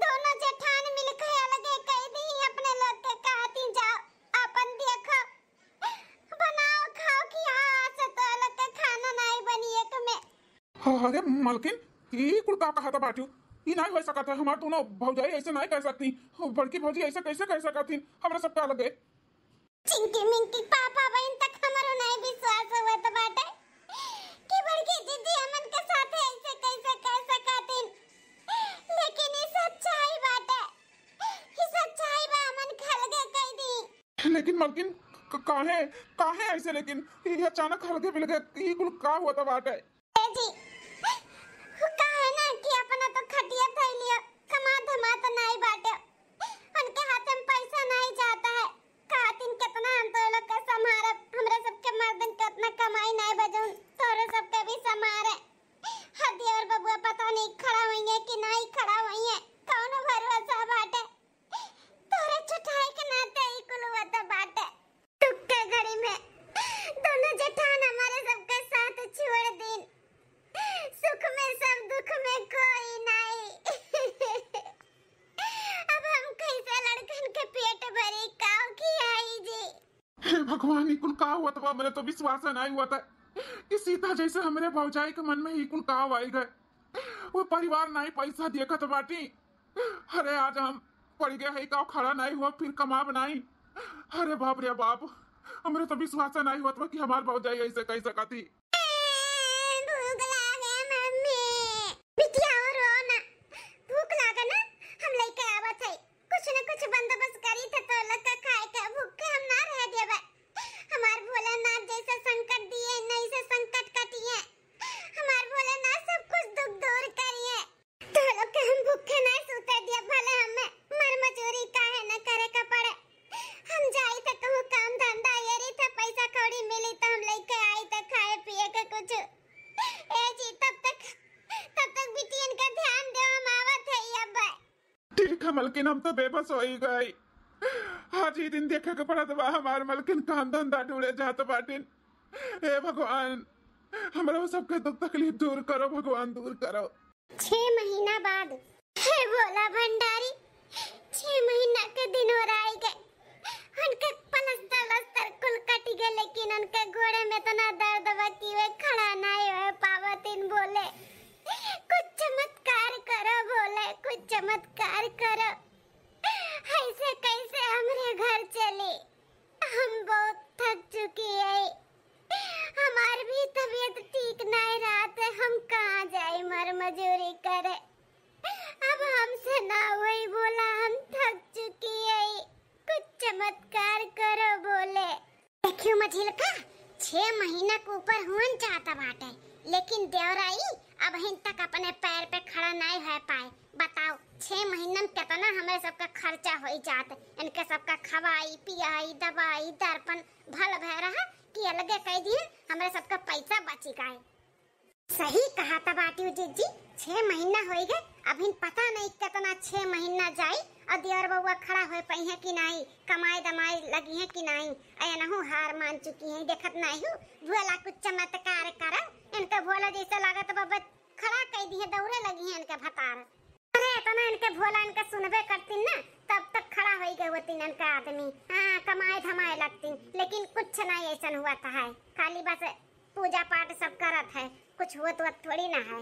दोनों जेठान मिलके अलगे कह दी, अपने लोग के कहती जाओ, अपन देखो, बनाओ खाओ कि हाँ से तो लोग के खाना नाई बनी एक में। हाँ, अरे मलकिन, ई कुल का कहत बाटू? ई नाई हो सकत है, हमार दोनों भौजाई ऐसे नाई कर सकती, बड़की भौजी ऐसे कैसे कर सकती हमरा सबके अलगे? चिंकी मिंकी पापा बहन तक हमरो नहीं विश्वास होत बाटे कि बड़की दीदी हमन के साथ ऐसे कैसे कर सकतिन, लेकिन ई सच्चाई बाटे, ई सच्चाई बा, हमन के अलगे कह दी। लेकिन मलकिन, क-, काहे, काहे ऐसे? लेकिन ई अचानक अलगे बिलगे ई कुल का होत बाटे? ए जी, वो का है ना कि अपना तो खटिया धइलियो, कमा धमा तो नाई बाटे, उनके हाथ में पैसा नाई जाता है। कहतिन कितना हम तो लोग के संभारब, हमरे सबके मर्दन के उतना कमाई नाई बा जौन तोरे सबके भी संभारे। हदी और बबुआ पता नहीं खड़ा होइए कि नाई खड़ा होइए, कौनो भरोसा बाटे। तोरे चुटाई के नाते ई कुल हुआ तो बाटे। दुख के घड़ी में दोनों जेठान हमारे सबके साथ छोड़ दीन। सुख में सब, दुख में कोई नाई। अब हम कैसे लड़कन के पेट भरी, काव खियाई जी? हे भगवान, ई कुल का हुआ तो? हमरे तो विश्वास नाई हुआ था कि सीता जैसे हमरे भौजाई के मन में ई कुल का आई गए। वो परिवार नाई पैसा देखत बाटी। अरे आज हम पड़ गए है का, खड़ा नाई हुआ, फिर कमाब नाई। अरे बाप रे बाप, हमरे तो विश्वास नाई हुआ था कि हमार भौजाई ऐसे कह सकती। भूख लागे मम्मी। बिटिया हो रो ना, भूख लागे ना, हम लेके आवत है। कुछ न कुछ बंदोबस्त करी थे तो लोग का खाए के, भूखे हम ना रह देबे। हमार भोलेनाथ जैसे संकट दिए, नहीं से संकट कटिए। हमार भोलेनाथ सब कुछ दुख दूर करिए। तो लोग के हम भूखे ना सूते दिए, भले हमें मर मजूरी काहे न करे का पड़े। हम जाई तो कहूँ काम धंधा एरी थे, पैसा कौड़ी मिली तो हम लेके आई थे खाए पिए के कुछ। ए जी, तब तक, तब तक बिटियन का ध्यान दे, हम आवत है अब। ठीक है मलकिन, हम तो बेबस हो ही गई। आज ही दिन देखे के पड़त बा, हमार मलकिन काम धंधा ढूंढे जात बाटिन। हे भगवान, हमरा सबके दुख तकलीफ दूर करो भगवान, दूर करो। छह महीना बाद। हे भोला भंडारी, छह महीना के दिन हो रहा है के उनके पलस्तर वलस्तर कुल कट गए, लेकिन उनके गोड़े में इतना दर्द बा कि वे खड़ा नहीं हो पावतिन। भोले, कुछ चमत्कार करो भोले, कुछ चमत्कार करो। ऐसे कैसे हमरे घर चली? हम बहुत थक चुकी है। हमार भी तबीयत ठीक नहीं रहत है, हम कहाँ जाए मर मजूरी करे? अब हमसे ना होई भोला, हम थक चुकी है। कुछ चमत्कार करो भोले। देखियो मझिलका, छह महीना के ऊपर हुअन जाता बाटे, लेकिन देवराई अबहिन तक अपने पैर पे खड़ा नहीं हो पाए। बताओ, छह महीना में कितना हमरे सबका खर्चा होई जात, इनके सबका खवाई, पियाई, दवाई, दर्पण, भल भय रहा कि अलगे कह दिए, हमरे सबका पैसा बची गए। सही कहा था बाटी जिज्जी, छह महीना होई गए, अबहिन पता नहीं कितना छह महीना जाई और देवर बउआ खड़ा होए पइहे कि नहीं, कमाए दमाए लगिहे कि नहीं। अयनहु हार मान चुकी हैं, देखत नहीं हूँ, भोला कुछ चमत्कार करा, इनका भोला जैसे लागत बा बस खड़ा कह दिए, दौड़े लगिहे इनके भतार। अरे इतना इनके भोला इनके सुनबे करतीन ना, तब तक खड़ा होई गए होतीन इनका आदमी, हाँ कमाए धमाए लगतीन, लेकिन कुछ नहीं ऐसन हुआ था है, खाली बस पूजा पाठ सब करत है, कुछ होत वोत थोड़ी ना है।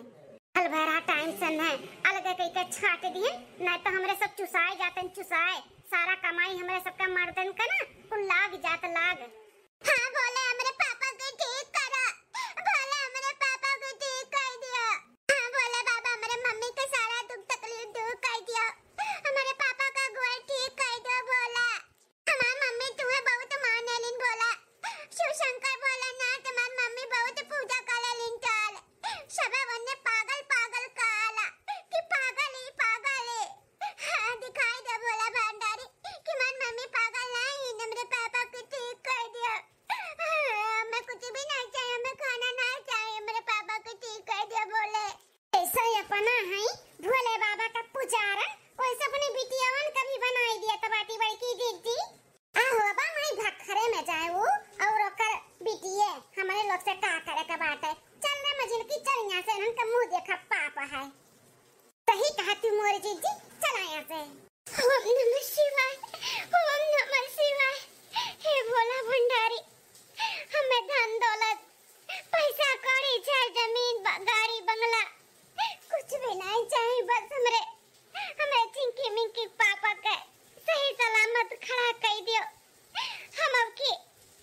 भल भरा टाइम से न अलगे कई के छाट दिए, नहीं तो हमरे सब चुसाए जाते हैं, चुसाए। सारा कमाई हमरे सबका मर्दन का ना कुल लाग जात लाग। हाँ भोले हमरे पापा के ठीक करा, भोले हमरे पापा के ठीक कर दिया। हाँ भोले बाबा हमरे मम्मी के सारा दुख तकलीफ दूर कर दिया। जीजी, चला यहाँ से। ओम नमः शिवाय, ओम नमः शिवाय। हे भोला भंडारी, हमें धन दौलत, पैसा कौड़ी, चाहे जमीन, ब-, गाड़ी, बंगला, कुछ भी नहीं चाही। बस हमरे, हमरे चिंकी मिंकी पापा के सही सलामत खड़ा कई दियो। हम अब की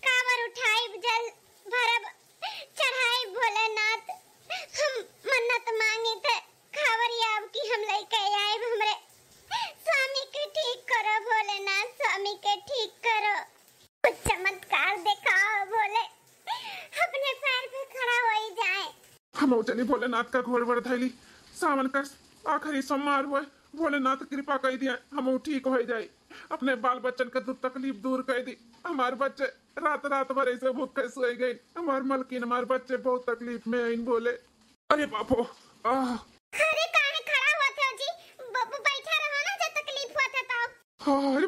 कावर उठाइब, जल भरब, चढ़ाइब भोलेनाथ। हम मन्नत मांगी थे, कावरिया अब की हम लेके आइब। हमरे स्वामी के ठीक करो भोलेनाथ, स्वामी के ठीक करो। कुछ चमत्कार दिखाओ भोले, अपने पैर पे खड़ा होई जाए। हम चली भोलेनाथ का घोर वर धैली। सावन का आखिरी सोमवार हुए, भोलेनाथ कृपा कई दिए, हम ठीक हो जाए, अपने बाल बच्चन का दुख तकलीफ दूर कर दी। हमार बच्चे रात रात भर ऐसे भूखे सोए गए। हमार मलकिन, हमार बच्चे बहुत तकलीफ में आइन भोले। अरे बाप हो, आह। अरे काहे खड़ा हुआ थे जी? ब-, ब-, बैठा रहो ना, जब तकलीफ हुआ था तब। अरे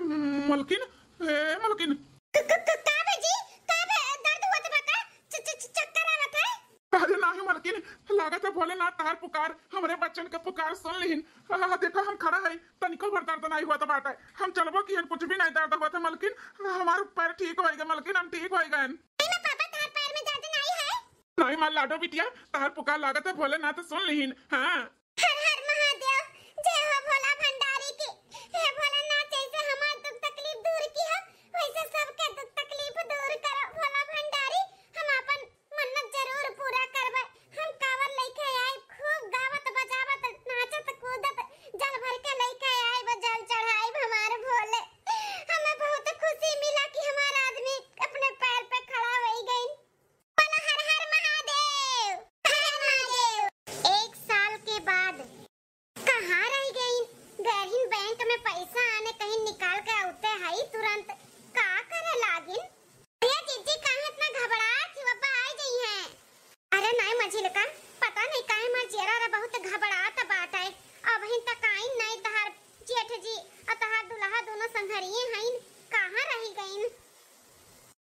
मलकिन, ए मलकिन। क-, क-, क-, का बे जी? का बे, दर्द हुआ था का? च-, च-, च-, चक्कर आवत है? अरे नाही मलकिन, लागत है भोलेनाथ तहार पुकार, हमरे बच्चन के पुकार सुन लिहिन। आ, देखो हम खड़ा है, तनिको भर दर्द नाही हुआ था बाटे। हम चलबो किहन, कुछ भी नाही दर्द हुआ था मलकिन, हमार पैर ठीक होइगा मलकिन, हम ठीक होइगा। नहीं ना पापा, तहार पैर में दर्द नाही है। नाही मार लाडो बिटिया, तहार पुकार लागत है भोलेनाथ सुन लिहिन। हाँ। हर हर महादेव, जय हो भोला भंडारी की। हे भोलेनाथ, जैसे हमार दुख तकलीफ दूर किहा, वैसे सबके दुख तकलीफ दूर करो भोला भंडारी। हम अपन मन्नत जरूर पूरा करबे। हम कावर लेके आइब, खूब गावत बजावत, नाचत कूदत, जल भर के लेके आइब, जल चढ़ाइब हमार भोले। हमें बहुत खुशी मिला कि हमार आदमी अपने पैर पे खड़ा होई गइन। बोलो हर हर महादेव। हर हर महादेव। एक साल के बाद कहाँ रह गइन? गैरहिन बैंक में पैसा आने कहीं निकाल के आउते हई तुरंत। का करे लागिन? अरे जीजी काहे इतना घबरात ही, बाबा आ गई हैं। अरे नाई मझिलका, पता नहीं काहे मार जियरा रे बहुत घबरात बाटे। अबहिन तक आइन नाई तहार जेठ जी और तहार दुल्हा दोनों संघरिये हईन, कहाँ रही गईन?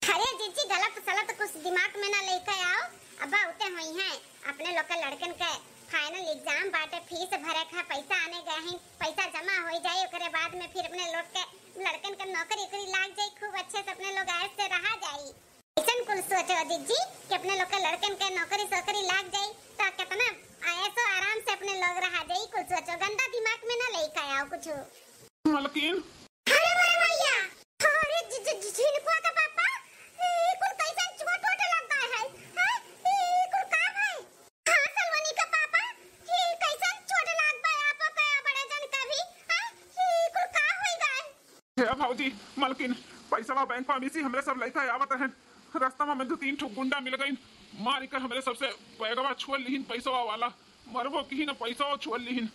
अरे जीजी, गलत सलत कुछ दिमाग में ना लेके आओ। अब आउते होई हैं, अपने लोग के लड़कन के final exam बाटे, fees भरे के है, पैसा आने गए हैं, पैसा जमा हो जाए, ओकरे बाद में फिर अपने लोग के लड़कन के नौकरी उकरी लाग जाए, खूब अच्छे से अपने लोग ऐश से रहा जाए। ऐसन कुल सोचो जीजी कि अपने लोग के लड़कन के नौकरी सोकरी लाग जाए तो कितना ऐशो आराम से अपने लोग रहा जाए, कुल सोचो, गंदा दिमाग में ना लेके आओ कुछ। मलकिन, अरे मोरे भैया, अरे जि-, जि-, जि-, झिनकुआ का पापा, ई कुल कैसन चोट वोट लग गए है? हाँ? ई कुल का भई? हाँ, सलोनी का पापा, ई कैसन चोट लग गए आपो के बड़े जन का भी? हाँ? ई कुल का होई गए? हे भौजी, मलकिन, पैसवा बैंक में मिसी हमरे सब लइका आवत रहन। रास्ता में दू तीन ठो गुंडा मिल गइन, मार के हमरे सबसे बैगवा छोल लिहिन पैसवा वाला, मरबो किहिन पैसवा छोल लिहिन।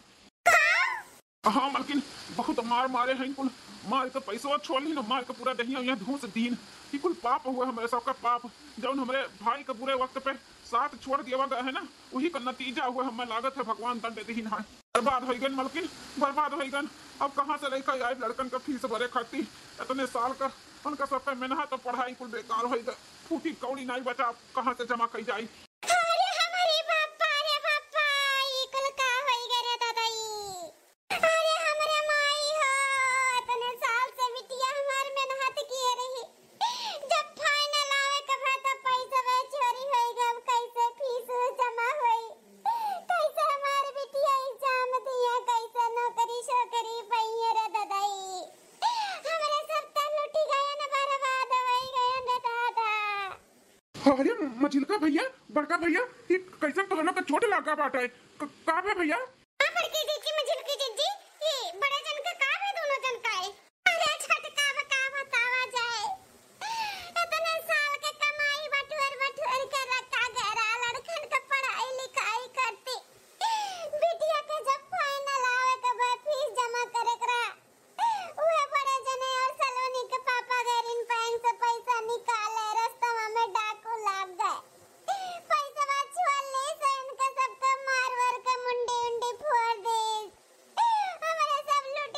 हाँ मलकिन, बहुत मार मारे हैं कुल, मार के पैसवा छोल लिहिन, मार के पूरा दहिया यहाँ धूस दीन। ई कुल पाप हुआ हमरे सबका पाप, जौन हमरे भाई के बुरे वक्त पे साथ छोड़ दिया गया है ना, वही का नतीजा हुआ। हमें लागत है भगवान दंड दिहिन है। बर्बाद हो गए मलकिन, बर्बाद हो गए। अब कहाँ से लेकर आए लड़कन का फीस भरे खातिर? इतने साल का उनका सबका मेहनत और पढ़ाई कुल बेकार हो गए। फूटी कौड़ी नहीं बचा, अब कहाँ से जमा कई जाई? अरे हमारे बापा रे बापा, ई कुल का होई गए रे दादा ई? अरे हमरे माई हो, इतने साल से बिटिया हमार मेहनत किए रही, जब final आवे के बाद पैसा चोरी होई गए, अब कैसे फीस जमा होई? कैसे हमार बिटिया exam दिया, कैसे नौकरी छोकरी पइहे रे ददाई? हमरे सब त लुटि गयन, बर्बाद होइ गयन रे दादा। अरे मझिलका भैया, बड़का भैया, ई कैसन तोहनो के चोट लागा बाटे? क-, का बे भैया? का बड़की जीजी, मझिलकी जीजी, ई बड़े जन का का बे दोनों जन का है? अरे छोटका बा, का बतावा जाए, इतने साल के कमाई बटोर बटोर के रखा गए रहा, लड़कन के पढ़ाई लिखाई करती, बिटिया के जब final आवे के बाद फीस जमा करे के रहा, उहे बड़े जने और सलोनी के पापा गैरिन बैंक से पैसा निकाले, रस्तवा में डाकू लाग गए, पैसवा छुअल ले से इनके सबके मार वार के मुंडी उंडी फोड़ दे। हमरे सब लुट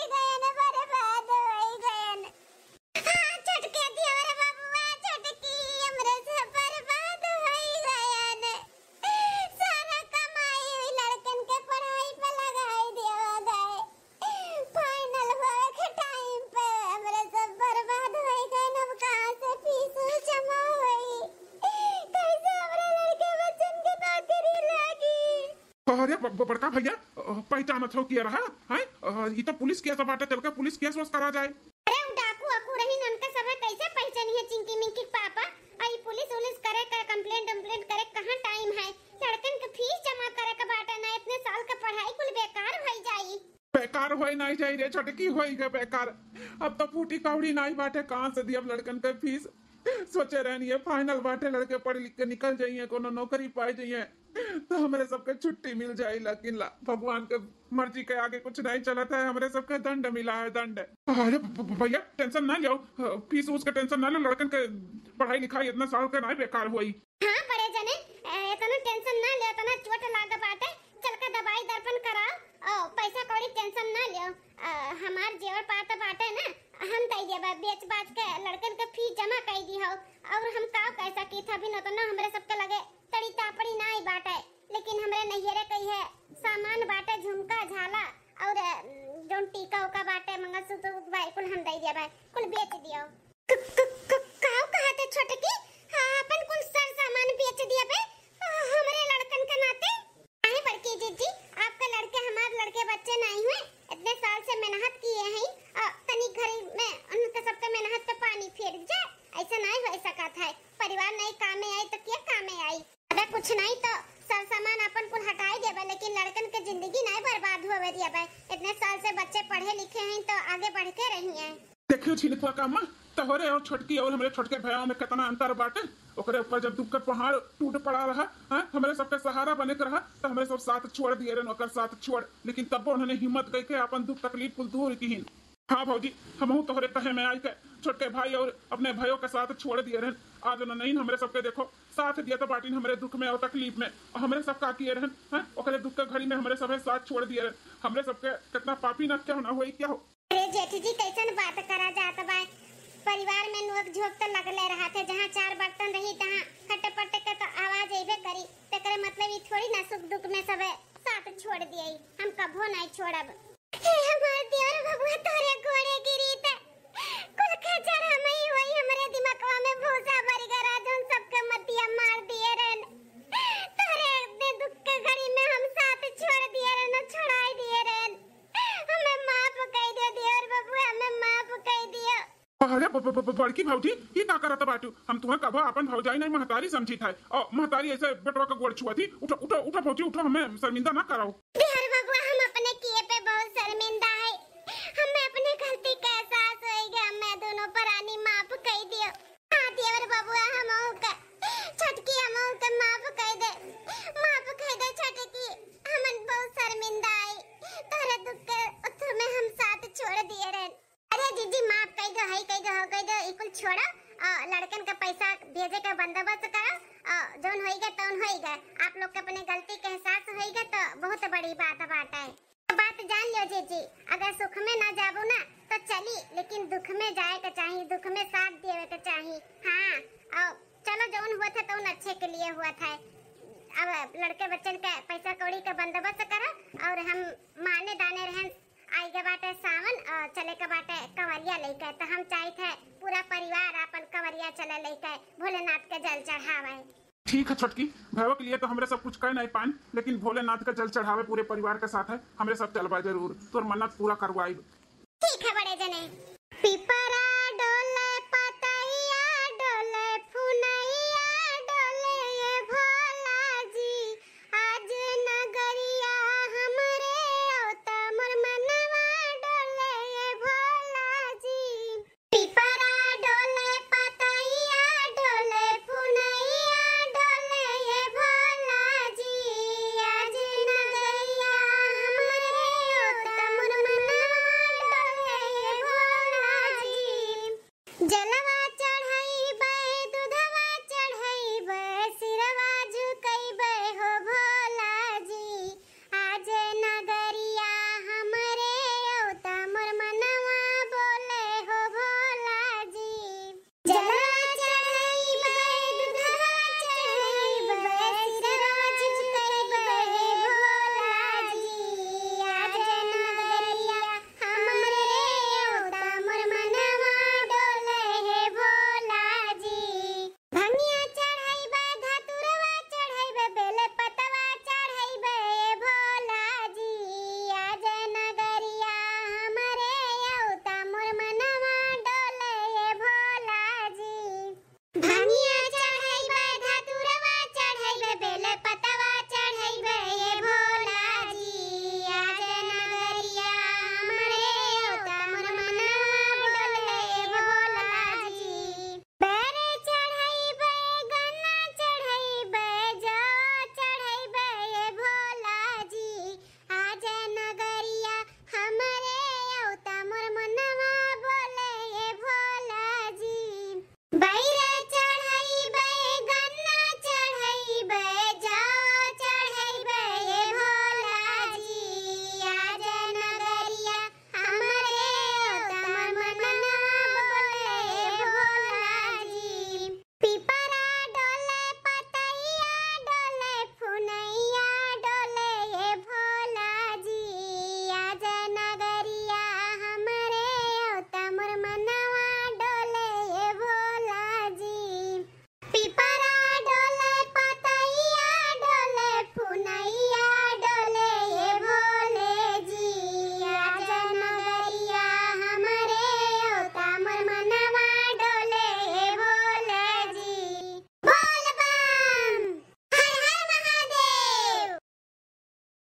अरे ब-, ब-, बड़का भैया, अ, पहचानत हो किया रहा, हैं? अ, ई तो पुलिस केस बाटे, चल के पुलिस केस वोस करा जाए। अरे उ डाकू अकू रही, उनका सब है, कैसे पहचानी है चिंकी मिंकी के पापा? और ई पुलिस उलिस करे का, कंप्लेंट उम्प्लेंट करे कहाँ टाइम है? लड़कन के फीस जमा करे के बाटे ना, इतने साल के पढ़ाई कुल बेकार भई जाई। बेकार होई नाई जाई रे छोटकी, होई गे बेकार। अब तो फूटी कौड़ी नाई बाटे, कहाँ से दियब लड़कन के फीस? सोचे रहनी है फाइनल बाटे, लड़के पढ़ लिख के निकल जाइए, कोनो नौकरी पाए जाइए, तो हमरे सबके छुट्टी मिल जाई। लेकिन ला, भगवान के मर्जी के आगे कुछ नहीं चलत है, हमरे सबके दंड मिला है, दंड। अरे भ-, भ-, भैया टेंशन ना लियो, फीस उस के टेंशन ना लो, लड़कन के पढ़ाई लिखाई इतना साल के नाई बेकार होई। हाँ बड़े जने, ए, इतना टेंशन ना ले, इतना चोट लाग बाटे, चल के दवाई दर्पण कराओ, ओ, पैसा कौड़ी टेंशन ना लियो। अ, हमार जेवर पात बाटे ना, हम दई देबा, बेच बाच के लड़कन के फीस जमा कई दी हो। और हम का कह सकी था, अभी न तो ना हमरे सबके लगे तड़ी तापड़ी ना आई बाटे, लेकिन हमरे नैहरे कई है सामान बाटे, झुमका झाला और, अ, जौन टीका उका बाटे, मंगलसूत्र उत बाई, कुल हम दई देबा, कुल बेच दियो। क-, क-, क-, काऊ कहत है छोटकी? हाँ, अपन कुल सर सामान बेच दिया बे, आ, हमरे लड़कन के नाते। नहीं बड़की जीजी, आपके लड़के हमार लड़के बच्चे नहीं हुए, इतने साल से मेहनत किए हैं, आ, तनी घड़ी में उनके सबके मेहनत पे पानी फेर जाए, ऐसा नहीं हो सकत है। परिवार नहीं कामे आई तो क्या कामे आई? अबे कुछ नहीं तो सर सामान अपन कुल हटाई देबे, लेकिन लड़कन के जिंदगी नहीं बर्बाद होवे दियबे। इतने साल से बच्चे पढ़े लिखे हैं तो आगे बढ़ के रही हैं। देखियो छिनकुआ का अम्मा, तोहरे और छोटकी और हमरे छोटके भैया में कितना अंतर बाटे। ओकरे ऊपर जब दुख के पहाड़ टूट पड़ा रहा, हाँ, हमरे सबके सहारा बने के रहा, तो हमरे सब साथ छोड़ दिए रहन, ओकर साथ छोड़। लेकिन तब उन्होंने हिम्मत करके अपन दुख तकलीफ कुल दूर किहिन। हाँ भौजी, हमहू तोहरे कहे में आई के छोटके भाई और अपने भाइयों के साथ छोड़ दिए रहन। आज उन्होंने नहीं हमरे सबके देखो साथ दिया तो बाटिन हमरे दुख में और तकलीफ में। और हमरे सब का किए रहन, हैं? ओकरे दुख के घड़ी में हमरे सबे साथ छोड़ दिए रहन। हमरे सबके कितना पापी ना क्यों ना होई क्या हो। अरे जेठ जी, कैसन बात करा जात बा? परिवार में नोक झोंक तो लगले रहा थे, जहाँ चार बर्तन रही तहाँ खटपट के तो आवाज अइबे करी। तेकरे मतलब ई थोड़ी ना सुख दुख में सबे साथ छोड़ दिए। हम कभो नहीं छोड़ब। हे हमार देवर बबुआ, तोहरे गोड़े गिरी त कुल खचर हमही होई। हमरे दिमकवा में भूसा भरि गरा, जौन सबके मतिया मार दिए रहन। तोहरे अपने दुख के घड़ी में हम साथ छोड़ दिए रहन, छोड़ाई दिए रहन। हमें माफ कई दियो देवर बबुआ, हमें माफ कई दियो। अरे ब-, ब-, ब-, बड़की भौजी, ई का करत बाटू? हम तुम्हें कबो अपन भौजाई नहीं महतारी समझी था। और महतारी ऐसे बेटवा का गोड़ छुआ थी। उठो, उठो, उठो भौजी, उठो, हमें शर्मिंदा ना कराओ। देवर बबुआ, हम अपने किए पे बहुत शर्मिंदा है। हमें अपने गलती का एहसास होइगा, हमें दोनों परानी माफ कई दियो। हाँ देवर बबुआ, हमहू के छोटकी, हमहू के माफ कई दे, माफ कई दे छोटकी। हमन बहुत शर्मिंदा आई, तोहरे दुख के उत्तर में हम साथ छोड़ दिए रहन। अरे जीजी, माफ कई दो, हई कई दो, हो कई दो, ई कुल छोड़ो। आ, लड़कन का पैसा भेजे का बंदोबस्त करो। आ, जौन होइगा तौन होइगा। आप लोग के अपने गलती के एहसास होइगा तो बहुत बड़ी बात बाटे। बात जान लियो जीजी, अगर सुख में ना जाबू ना तो चली, लेकिन दुख में जाए के चाही, दुख में साथ देवे के चाही। हाँ, और चलो जौन हुआ था तौन अच्छे के लिए हुआ था। अब लड़के बच्चन के पैसा कौड़ी का बंदोबस्त करो और हम माने दाने रहन। आई के बाटे सावन और चले के बाटे कंवरिया लेके, तो हम चाहित है पूरा परिवार अपन कंवरिया चले लेके भोलेनाथ के जल चढ़ावे। ठीक है छोटकी, भैया के लिए तो हमरे सब कुछ कह नहीं पाएन, लेकिन भोलेनाथ का जल चढ़ावे पूरे परिवार के साथ है, हमरे सब चलबा जरूर, तोर मन्नत पूरा करवाइब।